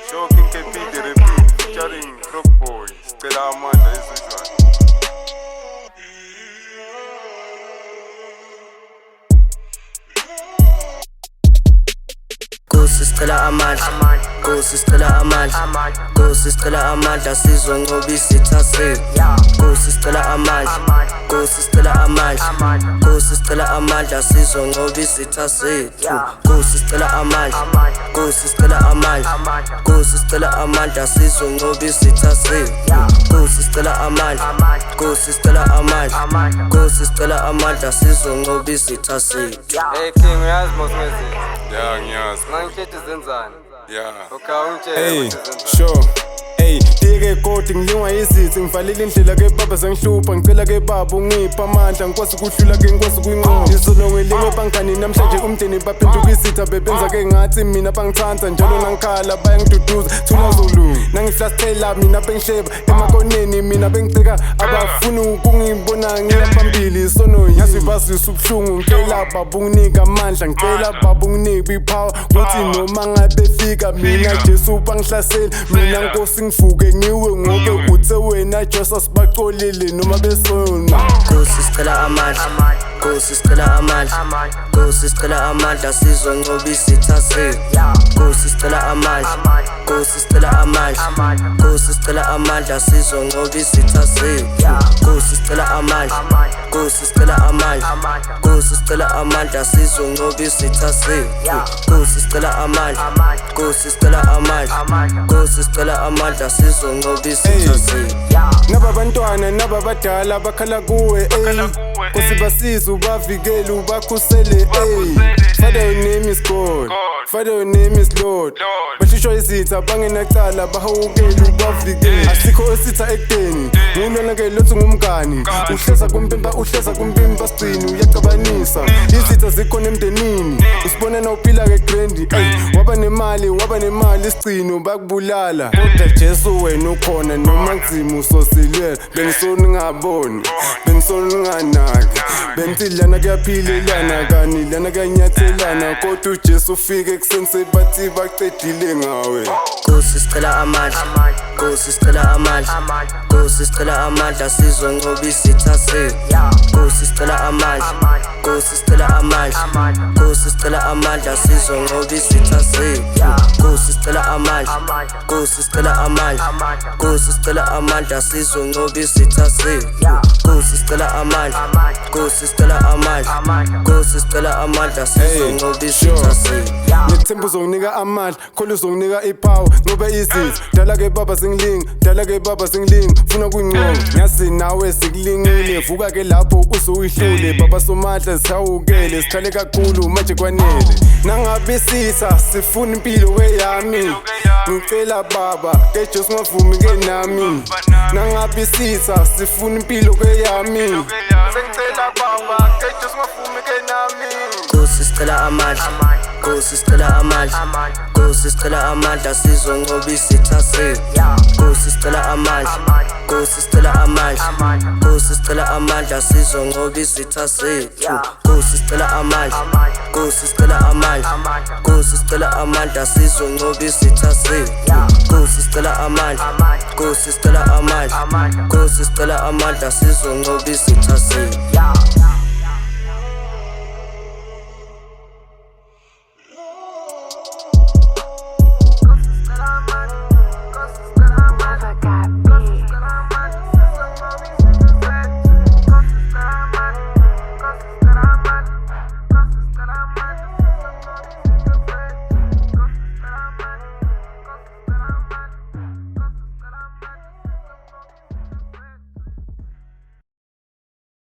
Sure, King KP the repeat featuring Croc Boy. Sicela amandla as usual. Nkosi sicela amandla, Nkosi sicela amandla, Nkosi sicela amandla sizonqoba isitha sethu. Nkosi sicela amandla, Nkosi sicela amandla, Nkosi sicela amandla sizonqoba isitha sethu. Nkosi sicela amandla, Nkosi sicela amandla, Nkosi sicela amandla sizonqoba isitha sethu. Nkosi sicela amandla, Nkosi sicela amandla, Nkosi sicela amandla sizonqoba isitha sethu. Hey King, uyazi mos ngezitha. Yeah, ngiyazi. Mangitshela zenzani. Yeah. Okay, ungitshele Hey, ukuthi zenzani. sure. Ey, dike koti ngilingwa izithi ngivalile indlela ke baba sengihlupha ngicela ke baba ungipha amandla ngikwazi ukuhlula ke ngikwazi ukuyinqoba izolo ngilinge bangani namhlanje umndeni baphenduka isitha bebenza ke ngathi mina bangithanda njalo nangikhala bayangiduduza thula Zulu nangiflastela mina bengihleba emakoneni mina bengicika abafuni ukungibona ngiya phambili sono yazi bazisa ubuhlungu ngicela baba unginike amandla ngicela baba unginike ipower kuthi noma ngabe fika mina Jesu bangihlasela mina Nkosi ngivuke ngiwe ngoke uthe wena Jesu sibacolile noma besona. Nkosi sicela amandla, Nkosi sicela amandla, Nkosi sicela amandla sizonqoba isitha sethu. Nkosi sicela amandla, Nkosi sicela amandla, Nkosi sicela amandla sizonqoba isitha sethu. Nkosi sicela amandla, Nkosi sicela amandla, Nkosi sicela amandla sizonqoba isitha sethu. Nkosi sicela amandla, Nkosi sicela amandla, Nkosi sicela amandla sizonqoba isitha sethu. Naba bantwana naba badala bakhala kuwe ey Nkosi basize ubavikele ubakhusele ey Father your name is God, Father your name is Lord. Bahlushwa izitha bangenacala bahawukele ubavikele asikho esitha ekudeni ngulona ke lothu ngumngani uhleza kumpimpa uhleza kumpimpa sigcini uyacabanisa izitha zikhona emndenini usibona na uphila ke grendi ey waba nemali isigcino bakubulala kodwa Jesu wena ukhona noma nzima usosilwela bengisona ngaboni bengisona nganaki bengithi lana kuyaphilelana kani lana kuyanyathelana kodwa uJesu ufike ekuseni sebathi bacedile ngawe. Nkosi sicela amandla, Nkosi sicela amandla, Nkosi sicela amandla sizonqoba isitha sethu. Nkosi sicela amandla, Nkosi sicela amandla, Nkosi sicela amandla sizonqoba isitha sethu. Nkosi sicela amandla, Nkosi sicela amandla, Nkosi sicela amandla sizonqoba isitha sethu. Nkosi sicela amandla, Nkosi sicela amandla, Nkosi sicela amandla sizonqoba isitha sethu. Ngithemba uzonginika amandla khola uzonginika ipower ngoba izitha dala ke baba sengilinga dala ke baba sengilinga funa kuyinqoba ngiyazi nawe sikulingile vuka ke lapho uzoyihlule baba somandla sihawukele sikhale kakhulu manje kwanele nangabe isitha sifuna impilo weyami ngicela baba ke Jesu ngavumi ke nami nangabe isitha sifuna impilo keyami sengicela baba ke Jesu ngavumi ke nami. Nkosi sicela amandla, Nkosi sicela amandla, Nkosi sicela amandla sizonqoba isitha sethu. Nkosi sicela amandla, Nkosi sicela amandla, Nkosi sicela amandla sizonqoba isitha sethu. Nkosi sicela amandla, Nkosi sicela amandla, Nkosi sicela amandla sizonqoba isitha sethu. Nkosi sicela amandla, Nkosi sicela amandla, Nkosi sicela amandla sizonqoba isitha sethu.